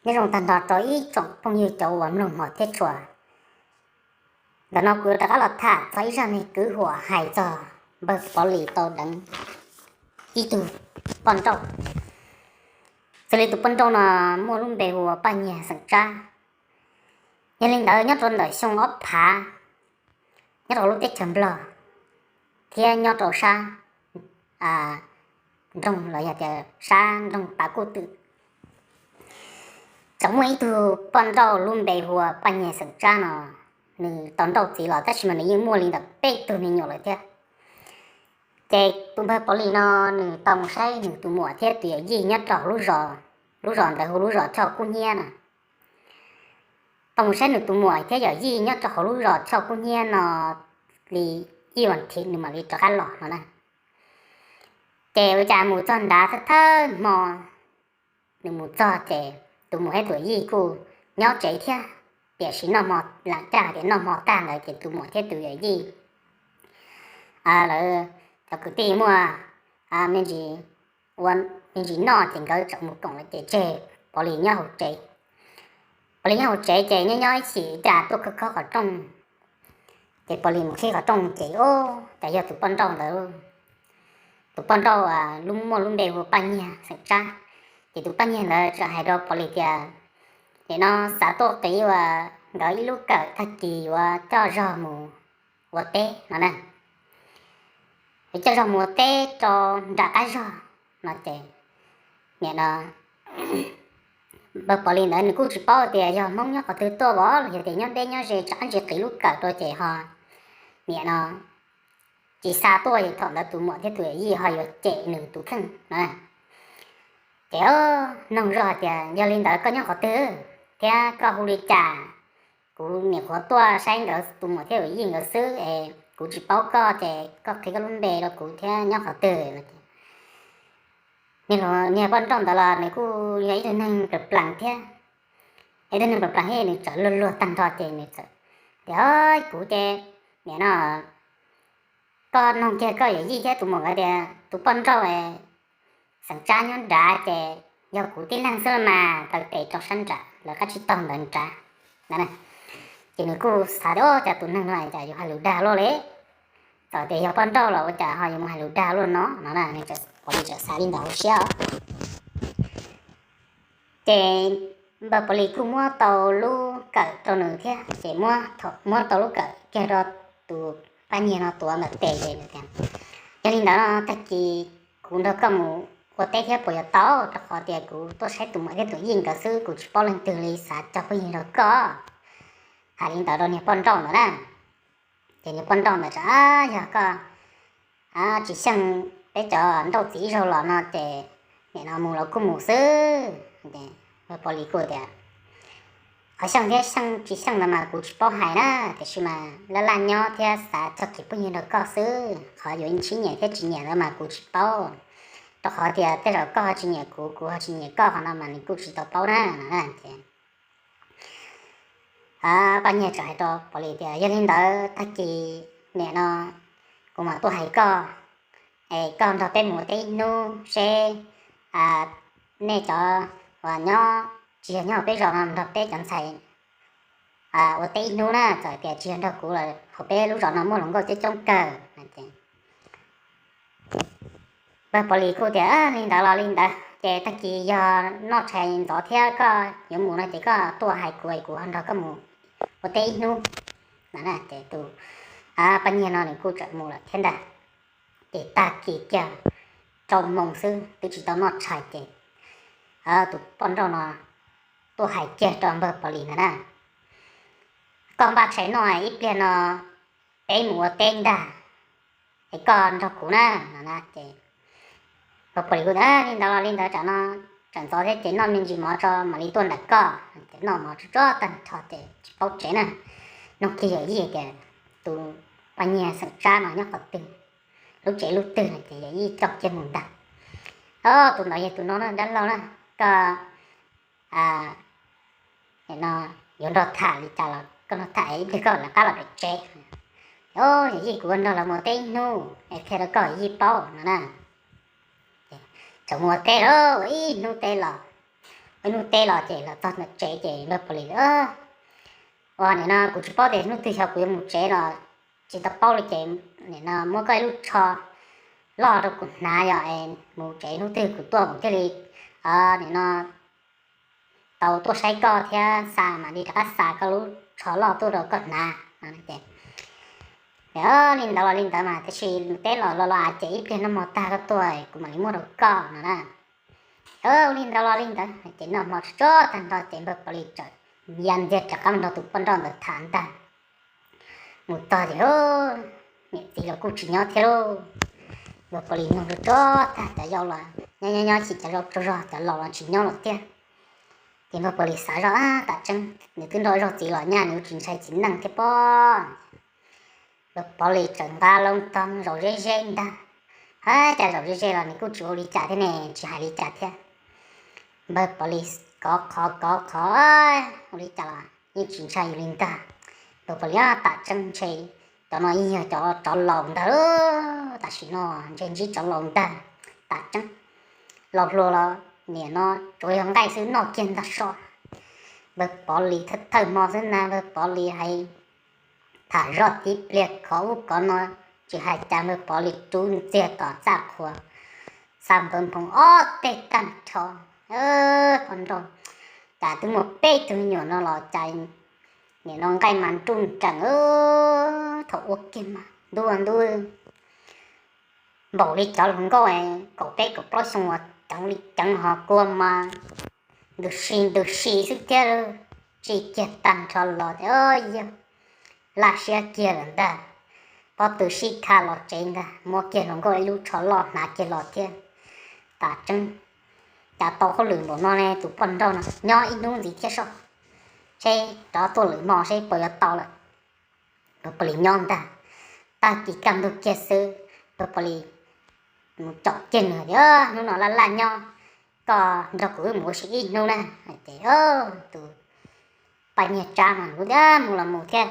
Nyob zoo tag nrho rau ib tsoom phooj ywg cov uas mloog hmov thiab tshua. Ntawm no kuv yuav rov qab los tham txog ib zaj neeg kwv huam hais txog npawg Pov Lis tau deev ib tug poj nrauj. Xws li tus poj nrauj no muaj lub npe hu ua Paj Nyiag xeem Tsab. Yog li ntawd nyob rau ntawm xyoo ob phav, nyob rau lub teb chaws Nplog thiab nyob rau sab nroog los yog tias sab nroog Pav Kuj Twm, tseem muaj ib tug poj nrauj lub npe hu ua Paj Nyiag xeem Tsab no. Nws tau nrauj txiv los tab sis mas nws yeej muaj li ntawm peb tug me nyuam lawm thiab. Ces tus npawg Pov Lis no nws tau mus saib nws tus muam thiab tus yawm yij nyob rau hauv lub zos, lub zos ntawd hu lub zos Choj Kub Hnyiab na. Tau mus saib nws tus muam thiab yawm yij nyob rau hauv lub zos Choj Kub Hnyiab no li ib vas thiv nws mam li rov qab los no na. Ces ua cas mus txog nrad thawj thawj hmo nws mus txog ces tus muam thiab tus yij kuj nyob tsev thiab, tiam sis noj hmo, lam caj tias noj hmo tag ntawd ces tus muam thiab tus yawm yij, lawv cov kwv tij muaj me ntsis ua me ntsis noj ces nkawd tseem mus koom lawm ces tseg Pov Lis nyob hauv tsev. Pov Lis nyob hauv tsev ces nyob nyob ib chim cas tuaj khob khob qhov rooj, ces Pov Lis mus qhib qhov rooj ces ub, cas yog tus poj nrauj ntawd. Tus poj nrauj muaj lub npe hu Paj Nyiag xeem Tsab. Ces tus Paj Nyiag ntawd txawm hais rau Pov Lis tias, nim no xav tuaj qiv ua nkawd ib lub kawm tag kis yuav coj zog mus ua teb no na. Yuav coj zog mus ua teb rau nram qab zog no ces, nim no npawg Pov Lis ntawd nws kuj tsis paub tias yog Hmoob nyob qhov twg tuaj los yog tias nyob deb nyob ze, tsam ntsis qiv lub kawm rau ces ho, nim no tsis xa tuaj es thaum ntawd tus muam thiab tus yawm yij ho yuav cem nws tus kheej no. Ces noog zoj hais tias yog li ntawd koj nyob qhov twg thiab koj hu li cas? Kuv nyuam qhuav tuaj saib nkawd tus muam thiab yawm yij nkawd xwb es kuv tsis paub koj ces koj qhia koj lub npe rau kuv thiab nyob qhov twg no. Niag poj nrauj ntawd los nws kuj yog ib tug neeg plaws plaws thiab, ib tug neeg plaws plaws thiab nws txawm luag luag tag nrho ces nws txawm tias, kuv ces, nim no koj noog kiag koj yawm yij thiab tus muam nkawd tias tus poj nrauj xeem Tsab nyob nrad ces yog kuv tib leeg xwb los mas, taw tes rau sab nram lawv qab tsib taug ntawd nrad. Ces nws kuj xav tias, ub, cas tus neeg no cas yuav hais lus dag luaj li, txawm tias yog poj nrauj los ua cas ho yuav mus hais lus dag luaj no no na, nws txawm, Pov Lis txawm xav li ntawd hauv siab os. Ces npawg Pov Lis kuj muab tau lub kawm rau nws thiab ces muab tau lub kawm kiag rau tus Paj Nyiag no tuav ntawm tes ces nws tias, yog li ntawd no tag kis kuv nrog koj mus ua teb thiab puas yuav tau, rau qhov tias kuv tuaj saib tus muam thiab tus yij nkawd xwb, kuv tsis paub leej twg li, xav cog phooj ywg nrog koj. Hais li ntawd rau niag poj nrauj ntawd na. Ces niag poj nrauj ntawd tias, yog koj tsis xyeej peb cov nrauj txiv ib zaug los no ces nim no mus los kuj mus xwb. Pov Lis kuj tias, qhov xyeej thiab tsis xyeej ntawd mas kuv tsis paub hais na, tiam sis mas laj laj nyob thiab xav cog kev phooj ywg nrog koj xwb, qhov yuav sib nyiam thiab tsis nyiam ntawd mas kuv tsis paub, rau qhov tias tej zaum koj ho tsis nyiam kuv, kuv ho tsis nyiam koj, qhov no mas nws kuj tsis tau paub na no na. Ces Paj Nyiag txawm hais rau Pov Lis tias, yog li ntawd tag kis nim no kuv mam tuaj hais koj es koj nrog peb mus ua teb ib hnub seb nej cov uas nyob tsis yog nyob peb zos no nrog peb cov ntxhais ua teb ib hnub na, txawm tias tsis yog nrog kuv los hauv peb lub zos no muaj hluas nkauj coob coob kawg. Npawg Pov Lis kuj tias, li ntawd los li ntawd, ces tag kis yog noj tshais ntxov thiab koj yuav mus no ces koj tuaj hais kuv es kuv ho nrog koj mus ua teb ib hnub. Ces tus Paj Nyiag no nws kuj txawm mus lawm thiab ntag. Ces tag kis kiag rau moo xwb twb tsis tau noj tshais ces tus poj nrauj no tuaj hais kiag rau npawg Pov Lis ntawd na, koj npaj tshais noj ib pliag no peb mus ua teb ntag, es koj nrog kuv na no. Ces npawg Pov Lis kuj tias, li ntawd los li ntawd, tsam no tsam ntxov thiab ces noj me ntsis mov tso mam li tuaj nram koj. Ces noj mov tso tag nrho ces tsis paub tsev na, nug kiag yawm yij tias tus Paj Nyiag xeem Tsab no nyob qhov twg, lub tsev lub twg no ces yawm yij coj kiag mus ntag. Tus ntawd yog tus no na, dab laug na, koj no yuav nrog tham li cas los koj nrog tham ib pliag koj rov qab los pem tsev. Yawm yij, kuv ua nrog lawv mus ua teb ib hnub es qhia rau koj yij paub no na. Txawm mus ua teb lawm ib hnub teb los, ib hnub teb los ces los txog ntawm tsev ces npawg Pov Lis, ua nim no kuv tsis paub tias hnub twg xyov kuv yuav mus tsev los tsis tau paub li ces nim no muab koj ib lub tsho loj rau kuv hnav yom, mus tsev hnub twg kuv tuaj kuv thiaj li nim no tau tuaj saib koj thiab xa mam li rov qab xa koj lub tsho loj tuaj rau koj hnav no ces, li ntawd los li ntawd mas tab sis teb los los los ces ib pliag noj mov tag koj tuaj kuv mam li muab rau koj no na. Ua li ntawd los li ntawd ces noj hmo tsuag tsuag tag nrho ces npawg Pov Lis txawm ya ntxiag rov qab mus nrog tus poj nrauj ntawd tham ntag. Mus txog ces niam txiv los kuj tsis nyob thiab lauj. Npawg Pov Lis nug tsuag tsuag tag cov yau los nyob nyob nyob xyov cov zau tsaug zog cov laus los tsis nyob lawm thiab. Ces npawg Pov Lis xav zoj, tam tseeb nws twb nrauj zog txiv los nyaj nws yuav tsis ntshai txiv neej thiab pob. Npawg Pov Lis txawm nqa loo tog zaum ze ze ntag. Hab cas zaum ze ze los nws kuj tsis ua li cas thiab ne, tsis hais li cas thiab. Npawg Pov Lis kov qhov kov qhov, ua li cas los yeej tsis ntshai yus li ntag. Npawg Pov Lis, tam tseeb ntshe cov no yeej yog cov tsov laus ntag, tam sim no ntshe ntsib tsov laus ntag. Tam tseeb laus hluas los nim no tsuas yog nqaij xwb noj kiag ntag so. Npawg Pov Lis thawj thawj hmo xwb na npawg Pov Lis hais tham zoj tib pliag khov ub khov no, tsis hais cas npawg Pov Lis rub ntxiag tom txaj qhua, xa npawv nphoo ob teg tag nrho. Poj nrauj, cas twb muaj peb tug me nyuam no los cas nim no nqaij mas nruj nreem, thaum ua kiag mas ntuj ua ntuj npaum li cov hluas nkauj kaum peb kaum plaub xyoo uas ceev li ceev ho kua mas ntws si ntws si xwb thiab, tsis kiag tag nrho los tias yog laj siab kiag lawm ntag. Pob tw sib kha los tsev ntag, muab kiag hluas nkauj ib lub tsho loj hnav kiag los thiab. Tam tseeb cas tau hauj lwm npaum no ne tus poj nrauj no, nyob ib hnub ntxiv thiab soj, seb rov tuaj lwm hmo seb puas yuav tau lawm. Npawg Pov Lis nyob ntag. Tag kis kaj ntug kiag xwb, npawg Pov Lis mus caum kiag nws tias hnub no laj laj nyob, koj nrog kuv wb mus ua si ib hnub na. Hais tias tus paj nyiag tsab mas kuv tias mus los mus thiab,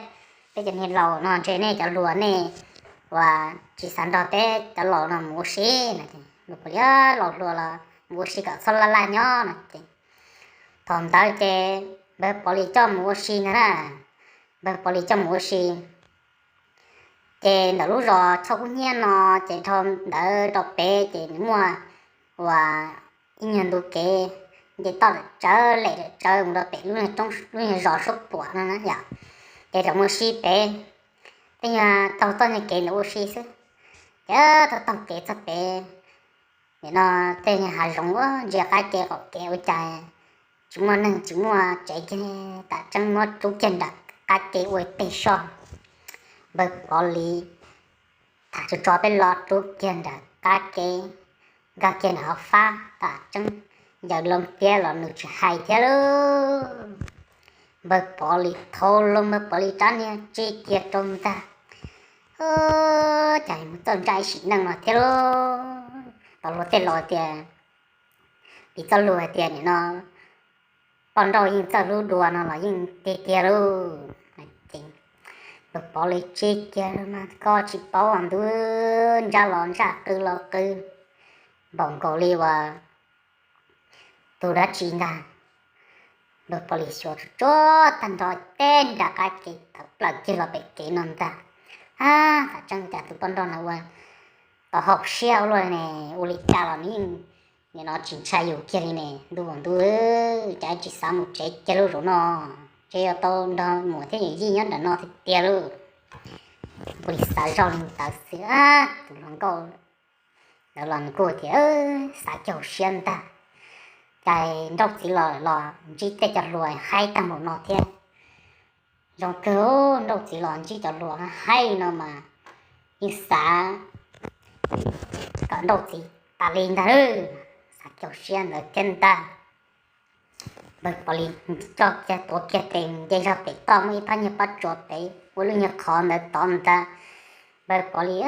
peb cov niag laus no ntshe nej cov hluas nej uas tsis xav nrog peb cov laus no mus ua si no. Npawg Pov Lis, laus hluas los mus ua si kom txhob laj laj nyob no ces thaum ntawd ces npawg Pov Lis coj mus ua si ntag na. Npawg Pov Lis coj mus ua si ces ntawm lub zos Choj Kub Hnyiab no ces dhau ntawd rau pem ces nws muaj uas ib nyuag ntu kev nce toj lawm tsawv lem lawm tsawv mus rau pem lub nyuag zos Suab Puam no na yom. Ces rau mus ua si pem, tej nyuag taug toj nyuag kev ntawd ua si xwb. Ces taug taug kev txog pem, nim no tej nyuag hav zoov ua ntsia qab kev qaum kev ua cas tsis muaj neeg tsis muaj tsev kiag, tam tseeb muab rub kiag nram qab kev ua peg soj. Npawg Pov Lis tham tso tso peb lo rub kiag nram qab kev, nkag kiag nram hauv fab, tam tseeb yawg loo tiab los nws tsis hais thiab lauj. Npawg Pov Lis thau loo npawg Pov Lis rab niag tsi kiag rau ntag. Cas mus txawj ntsaj ib sim neej no thiab lauj. Tau luag tej laus tias, piv txoj lus hais tias nim no poj nrauj yeej txawj hlub dua no los yeej tiag tiag lauj. Npawg Pov Lis tsi kiag mas koj tsis paub ntuj, ntsaj los ntsaj qw los qw npaum nkaus li uas tus dab tsi ntag. Npawg Pov Lis xyuas tsuag tsuag tag nrho teb nram qab kev tawm plaws kiag los pem kev no ntag. Ab, tam tseeb cas tus poj nrauj no ua tau haum siab ua luaj ne, ua li cas los nws yeej nim no tsis ntshai yus kiag li ne, ntuj ntuj, cas tsis xav mus tsev kiag lauj zaum no, ces yuav tau nrog muam thiab yawm yij nyob nram no tiag tiag lauj. Npawg Pov Lis xav zoj li ntawd xwb, tus hluas nkauj ntawd los nws kuj tias xav kiag hauv siab ntag, cas nrauj txiv los los ntsib tej cov hluas haib tag npaum no thiab. Zoo kawg, nrauj txiv los ntsib cov hluas haib no mas yeej xav kom nrauj txiv tas li ntag, xav kiag hauv siab ntawd thiab ntag. Npawg Pov Lis coj kiag tuav kiag tes nce zog pem toj muaj ib phab nyuag pob tsuas pem ua lub nyuag qhov ntawd tod ntag. Npawg Pov Lis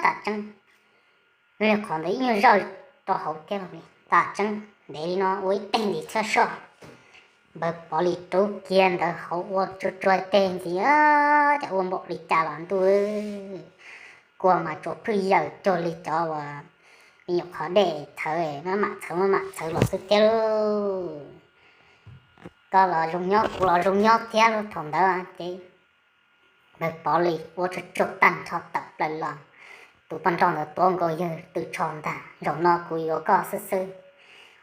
tam tseeb, lub nyuag qhov ntawd ib nyuag zawj rau hauv thiab, tam tseeb ntev li no ua ib teg ntxiv txhawj soj. Npawg Pov Lis rub kiag ntawd hauv ua tsuag tsuag teg ntxiv, cas ua npaum li cas los ntuj, kua mas tsuas phwj yawm cuag li cov uas me nyuam qhov dej txhawv, maj mam txhawv maj mam txhawv los xwb thiab lauj. Koj los zoo nyob, kuv los zoo nyob thiab lub thaum ntawd ces npawg Pov Lis ua tsuag tsuag tag nrho tawm plaws los, tus poj nrauj ntawd tuav nkaus yawg tw tsho ntag, zaum no kuv yuav koj xwb xwb.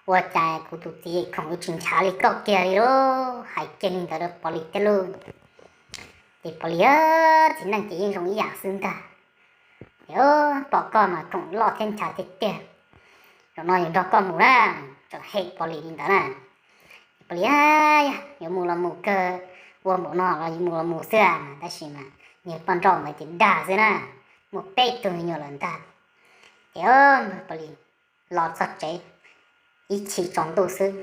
Ua cas kuv tus txiv khoom yuav tsis nchav li koj kiag li lauj, hais kiag li ntawd rau Pov Lis thiab lauj. Ces Pov Lis txiv neej ces yeej zoo ib yam xwb ntag. Pom koj mas khoom loj thiab nchav tiag tiag, zaum no yuav nrog koj mus na, tseem hem Pov Lis li ntawd na. Pov Lis, Yuav mus los mus kawg, ua npaum no los yuav mus los mus xwb, tab sis mas niag poj nrauj ntawd ces dag xwb na, muaj peb tug me nyuam lawm ntag. Ces npawg Pov Lis los txog tsev ib chim tsaus ntuj xwb,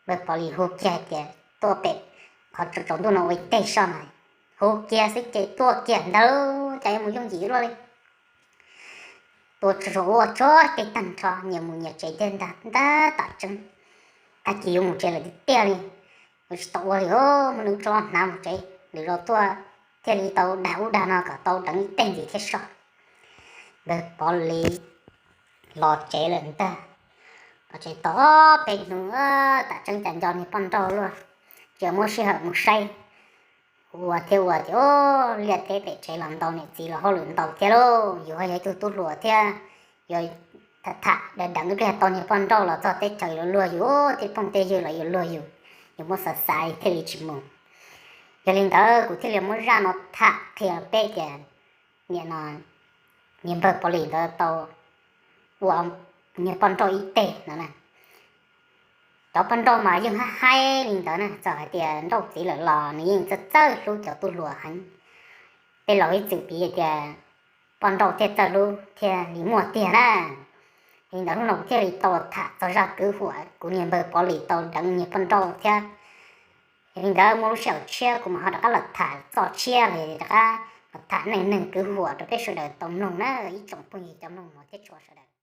npawg Pov Lis hu kiag tias tuaj pem qhov tsaus ntuj no ua ib teg soj na, hu kiag xwb ces tuaj kiag ntag, cas yuav mus yooj yim luaj li. Tuaj tsuag tsuag ua tsuag teg tag nrho nyias mus nyias tsev tiag ntag, ntag tam tseeb, tag kis yuav mus tsev lawm tiag tiag li. Yuav tsis tau ua li, mus nws tso hnav mus tsev, lwm zaus tuaj thiaj li tau dag ub dag no kom tau deev ib teg ntxiv thiab soj. Npawg Pov Lis los tsev lawm ntag, los tsev tau ob peb hnub, tam tseeb cas nco niag poj nrauj luaj, tsis muab sij hawm mus saib. Ua thiab ua tias, Liaj teb pem tsev los ntau, niam txiv los hauj lwm ntau thiab lauj, yus ho yog ib tug tub hluas thiab, yuav tham tham deev deev ib pliag tau niag poj nrauj los txog teb chaws yuav luag yus, tej phooj tej ywg los yuav luag yus, yuav muab xav xav thiaj li tsis mus. Yog li ntawd kuv thiaj li muab zaj no tham qhia peb tias, nim no niag npawg Pov Lis ntawd tau ua niag poj nrauj ib teg no na. Cov poj nrauj mas yeej haib haib li ntawd na, txawm hais tias nrauj txiv lawm los nws yeej txawj txawj hlub cov tub hluas heev. Tej laus ib txwm piv tias poj nrauj thiaj txawj hlub thiaj li muaj tiag na. Li ntawd hnub no kuv thiaj li tau los tham txog zaj kwv huam kuv niag npawg Pov Lis tau deev niag poj nrauj thiab. Yog li ntawd muaj lub sij hawm tshiab kuv mam ho rov qab los tham txoj tshiab los rov qab los tham neej neeg kwv huam rau peb sawv daws tau mloog na, ib tsoom phooj ywg cov mloog mos thiab tshua sawv daws.